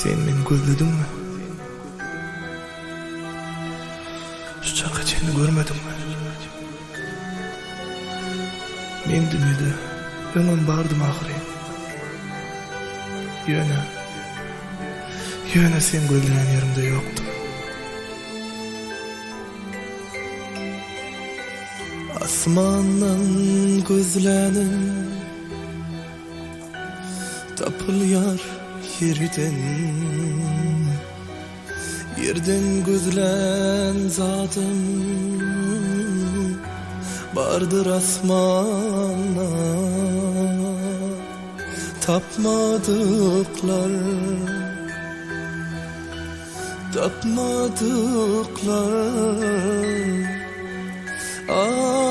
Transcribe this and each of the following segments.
Sen meni gözlediňmi? Şu çaka çenli görmediňmi? Men dünýede öňem bardym ahyryn. Ýöne, ýöne seň gözleýän ýeriňde ýokdum. Asmandan gözlänim Tapylýar ýerden. Ýerden gözlän zadym Bardyr asmanda Tapmadyklar Tapmadyklar Armanda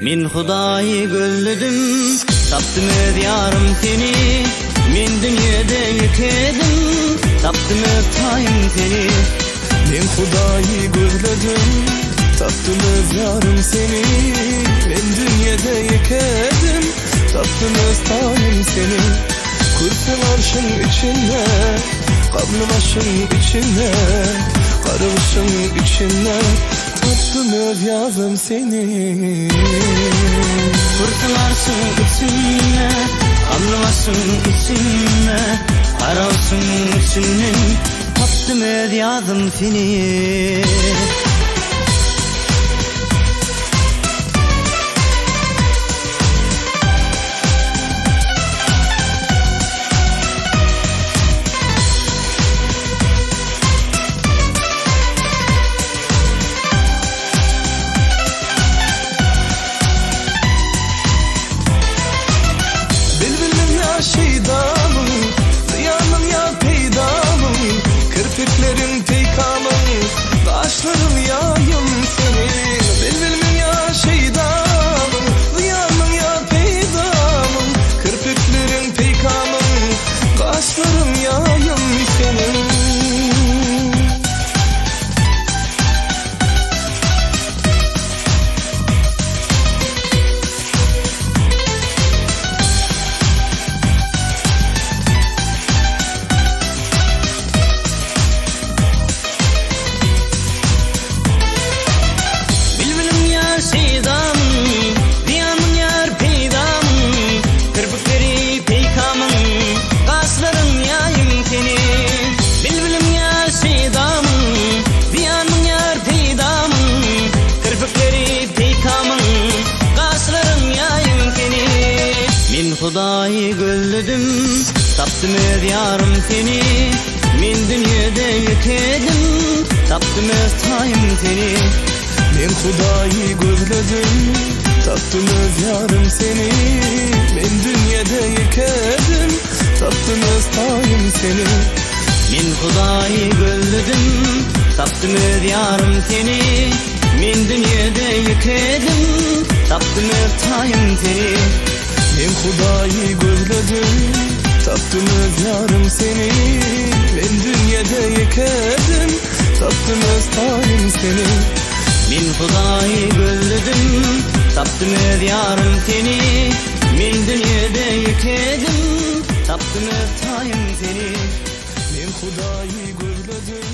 Men Hudaýy gözledim, tapdym öz ýarym seni, Men dünýede ýekedim, tapdym öz taýym seni. Men Hudaýy gözledim, tapdym öz ýarym seni, Men dünýede ýekedim, tapdym öz taýym seni. Kürseň arşyň içinde, Gamly başyň içinde, Gara gyşyň içinde, Tapdym öz ýazym seni. Kürseň arşyň içinde, Gamly başyň içinde, Gara gyşyň içinden, Tapdym öz ýazym seni. Bilbiliň ýa şeýdamyň, Zyýanyň ýa peýdamyň, Kirpikleriň peýkamyň, Gaşlaryň ýaýym seniň. Bilbilmiň ýa şeýdamyň, Zyýanyň ýa peýdamyň, Kirpikleriň peýkamyň, Gaşlaryň ýaýym seniň. Bilbiliň ýa şeýdamyň, Zyýanyň ýar peýdamyň, Kirpikleri peýkamyň, Gaşlaryň ýaýym seniň. Bilbiliň ýa şeýdamyň, Zyýanyň ýar peýdamyň, Kirpikleri peýkamyň, Gaşlaryň ýaýym seniň. Men Hudaýy gözledim, Tapdym öz ýarym seni. Men dünýede ýekedim, Tapdym öz taýym seni. Men Hudaýy gözledim, Tapdym öz ýarym seni. Men dünýede ýekedim, Tapdym öz taýym seni. Men Hudaýy gözledim, Tapdym öz ýarym seni. Men dünýede ýekedim, Tapdym öz taýym seni. Men Hudaýy gözledim, Tapdym öz ýarym seni. Men dünýede ýekedim, Tapdym öz taýym seni. Men Hudaýy gözledim, Tapdym öz ýarym seni. Men dünýede ýekedim, Tapdym öz taýym seni. Men Hudaýy gözledim.